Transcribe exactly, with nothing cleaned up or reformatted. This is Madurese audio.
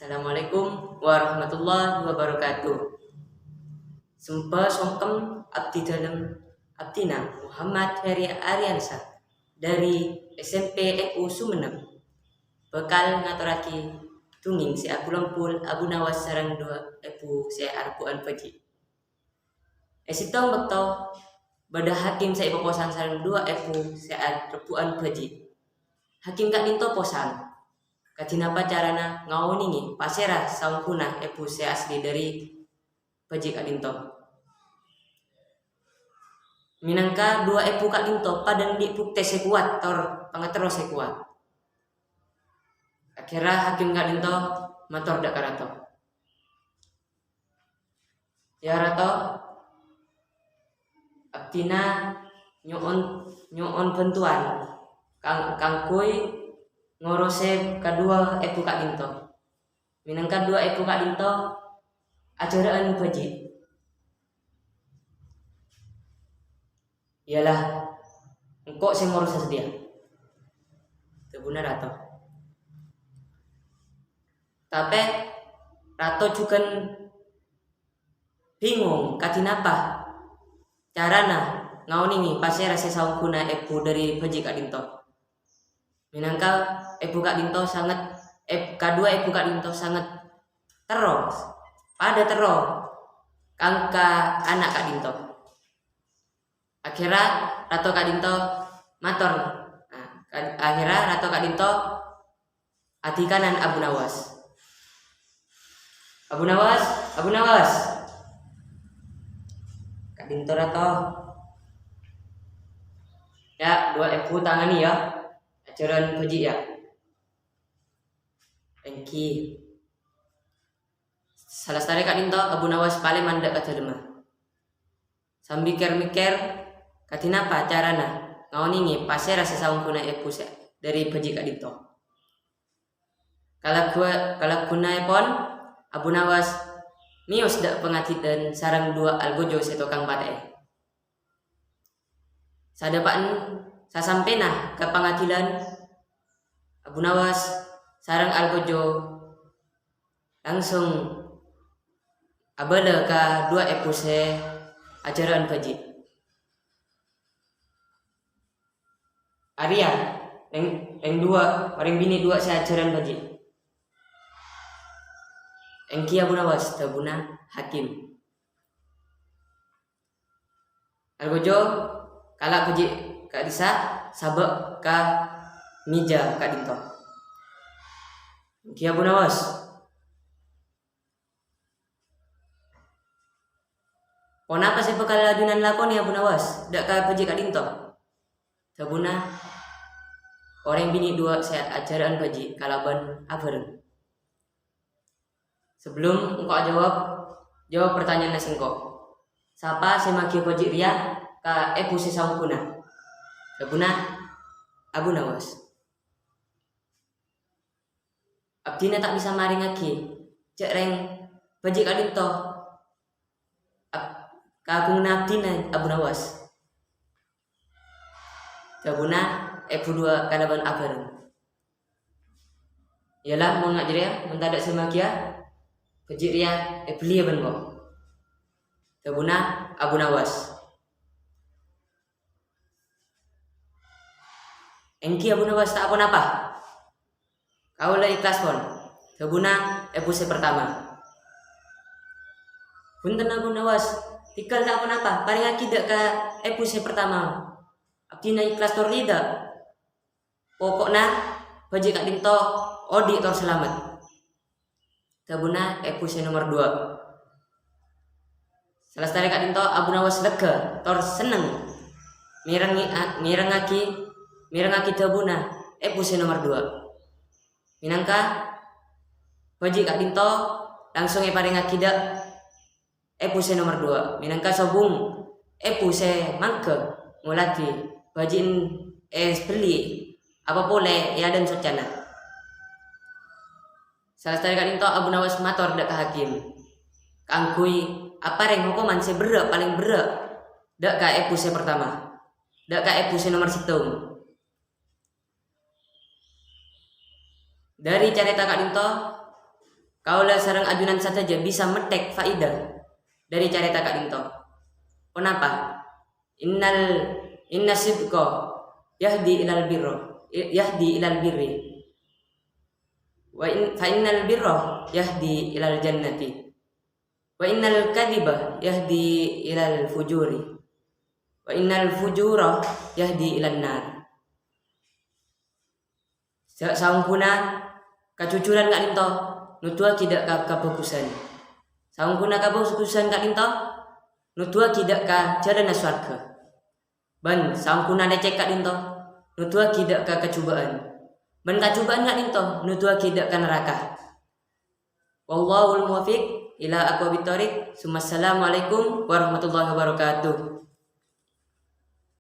Assalamualaikum warahmatullahi wabarakatuh. Sembhâ songkem abdhi dhâlem, abdhina Muhammad Heri Ariansa dhâri S M P N U Sumenep, bhâkal ngatorraghi dongèng sè akulempol Abu Nawas sareng duwâ' èbhu sè arebbhu'ân bhâji'. È sèttong bâkto, bâdâ hakim sè èpaposang sareng duwâ' èbhu sè arebbhu'ân bhâji'. Hakim ka'dinto posang, kadhi napa carana ngaonèngè pasèra saongghuna èbhu sè asli dhâri bhâji' ka'dinto. Mènangka duwâ' èbhu ka'dinto padâ andi' buktè sè kowat tor pangaterro sè kowat. Akhèrra hakim ka'dinto mator dâ' ka rato, "Ya Rato, abdhina nyo'on, nyo'on bhântowan kang-, kaangghuy ngorosè kaduwâ èbhu ka'dinto. Mènangka duwâ' èbhu ka'dinto ajhârâ'ân bhâji'." "Iyâlah, engko' sè ngorosa sadhiyâ," dhâbuna rato. Tapè rato jhughân bingung kadhi napa carana ngaonèngè pasèra sè saongghuna èbhu dhâri bhâji' ka'dinto. Mènangka èbhu ka'dinto sanget, èb-, kaduwâ èbhu ka'dinto sanget terro, padâ terro kangka ana' ka'dinto. Akhèrra rato ka'dinto mator, nah, ka-, akhèrra rato ka'dinto adhikanan Abu Nawas. "Abu Nawas, Abu Nawas!" "Ka'dinto, Rato." "Ya', duwâ' èbhu tanganè, ya. Ajhârân bhâji', ya." Èngghi. Salastarè ka'dinto Abu Nawas palèman dâ' ka dâlemma. Sambi kèr-mèkkèr, kadhi napa carana ngaonèngè pasèra sè saongghuna èbhu sè dhâri bhâji' ka'dinto. Kalaggu-, kalaggunaèpon, Abu Nawas mèyos dâ' pangadilan sareng duwâ' algojo sè tokang patè'è. Sadâpa'en sasampèna ka pangadilan, Abu Nawas sareng algojo langsung abâlâ ka duwâ' èbhu sè ajhârâ'ân bhâji'. "Arèya, rèng, rèng duwâ', orèng binè' duwâ' sè ajhârân bhâji'." "Èngghi Abu Nawas," dhâbuna hakim. Algojo kala' bhâji' ka'dissa', sabâ' ka mèja ka'dinto. "Èngghi Abu Nawas." "Ponapa sè bhâkal ajunan lakonè, Abu Nawas, dâ' ka bhâji' ka'dinto?" dhâbuna orèng binè' duwâ' sè ajhârâ'ân bhâji' kalabân abhâreng. "Sabellunna engko' ajâwâb, jâwâb partanya'anna sèngko'. Sapa sè maghi bhâji' rèya ka èbhu sè saongghuna?" dhâbuna Abu Nawas. "Abdhina ta' bisa marèngaghi jhâ' rèng bhâji' ka'dinto ab-, kaagunganna abdhina, Abu Nawas," dhâbuna èbhu duwâ' kalabân abhâreng. "Iyâlah, mon nga' jârèya, mon tadâ' sè maghiya, bhâji' rèya èbelliyâ bân engko'," dhâbuna Abu Nawas. "Èngghi Abu Nawas, ta' ponapa. Kaulâ ikhlas pon," dhâbuna èbhu sè partama. "Bhunten Abu Nawas, tèghâl ta' ponapa, parèngaghi dâ' ka èbhu sè partama. Abdhina ikhlas tor rida. Poko'na bhâji' ka'dinto odi' tor salamet," dhâbuna èbhu sè nomer duwâ'. Salastarè ka'dinto Abu Nawas lèghâ tor senneng mèrengngè-, a-, mèrengngaghi, mèrengngaghi dhâbuna èbhu sè nomer duwâ'. Mènangka bhâji' ka'dinto langsung èparèngaghi dâ' èbhu sè nomer duwâ', mènangka sobung èbhu sè mangghâ ngolatè bhâji'na èbelli apa polè è adâ'na soccana. Salastarè ka'dinto Abu Nawas mator dâ' ka hakim, kaangghuy aparèng hokoman sè berrâ', palèng berrâ', dâ' ka èbhu sè partama, dâ' ka èbhu sè nomer sèttong. Dhâri carèta ka'dinto, Kaulâ sareng ajunan sadhâjâ bisa metthèk faèdah dhâri carèta ka'dinto. Ponapa? Innal, inna sidqa yahdi ilal birra, yahdi ilal birri. Wa in, fa innal birra yahdi ilal jannati. Wa innal kadhiba yahdi ilal fujuri. Wa innal fujura yahdi ilan nar. Sa-, saongghuna kajujuran ka'dinto noduwâghi dhâ' ka kabhâghusân. Saongghuna kabhâghusân ka'dinto noduwâghi dhâ' ka jhâlânna sowarghâ. Bân saongghuna lècèk ka'dinto noduwâghi dhâ' ka kajhubâ'ân. Bân kajhubâ'ân ka'dinto noduwâghi dhâ' ka naraka. Wallahul muwaffiq ila aqwamit thoriq. Summassalamualaikum warahmatullahi wabarakatuh.